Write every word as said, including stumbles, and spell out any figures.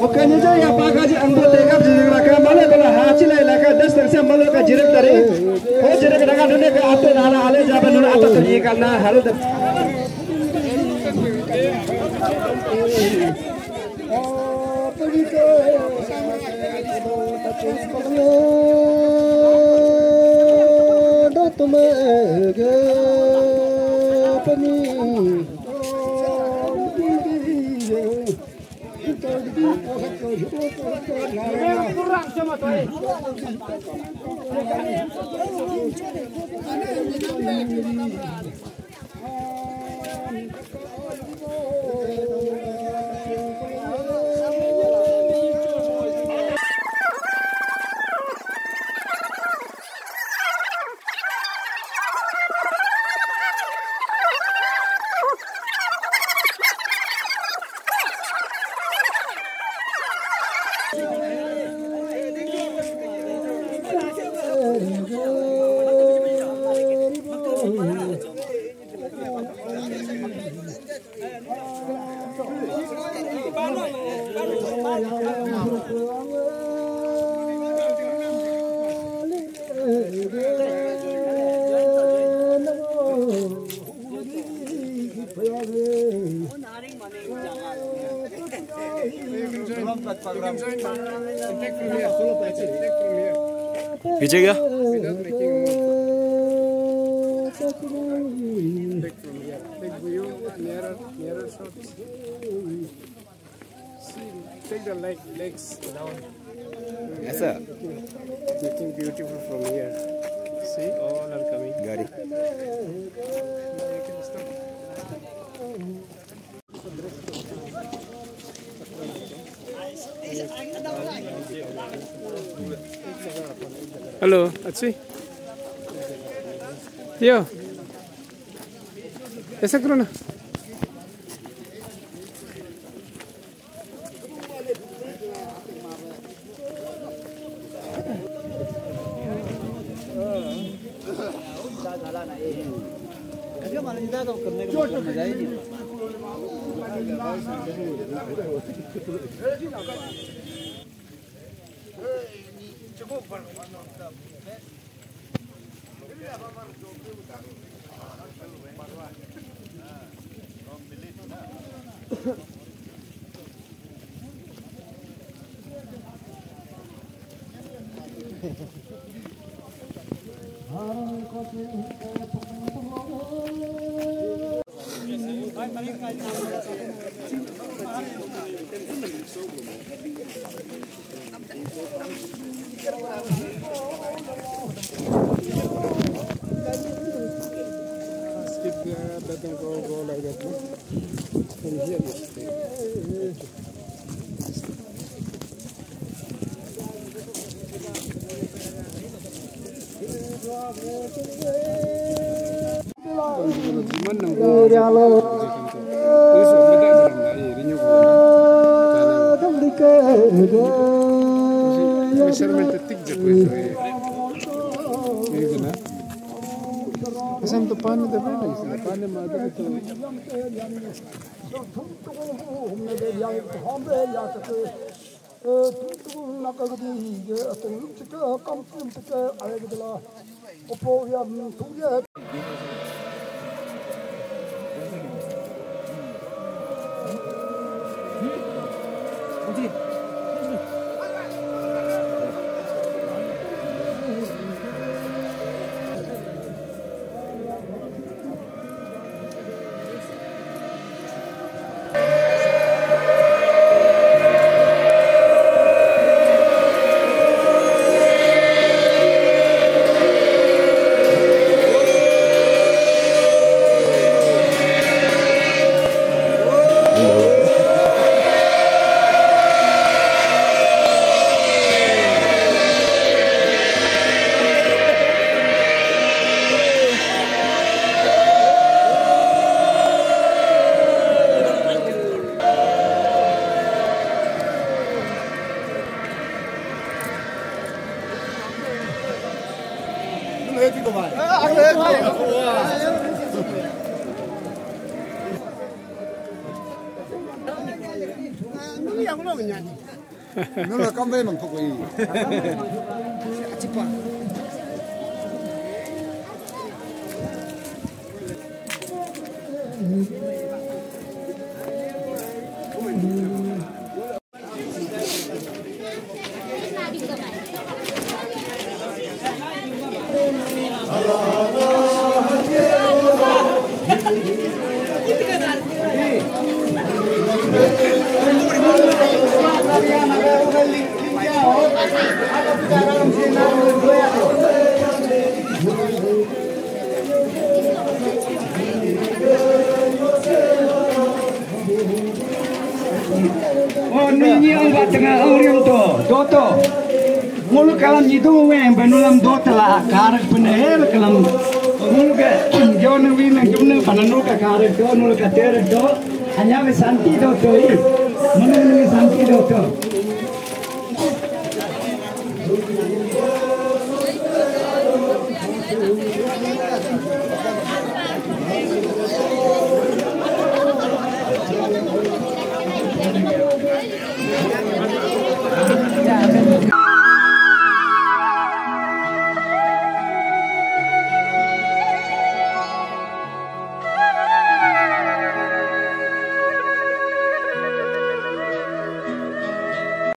Oke, ni jaya paga ji angbo tega ji laka, male kala hachi lai laka, das terse malo ka jirek tare. Ho jirek daga nune ka ato nala ale jaba nuna ato tunyi kalna haru da. पीछे क्या? Take view, nearer, nearer shots. See, take the leg, legs down. ऐसा? Looking beautiful from here. See, all are coming. गाड़ी। हेलो, अच्छी? यो, ऐसा करो ना। Skip, uh, let them go, go like that, no? From here, yes. Measurement tik je koi to ye. Ye na. Asam to pani de bana, pani ma de to. Nula kambe mang pukui. Oh, nini ang batanga ang riam to, doto. Ngulu kalam nyidu we benulam dotala karak peneher kalam. Ngulu ke jona wina jumna pananu ka karak do, ngulu ka ter do. Hanya be santi doto i. Mana mana santi doto.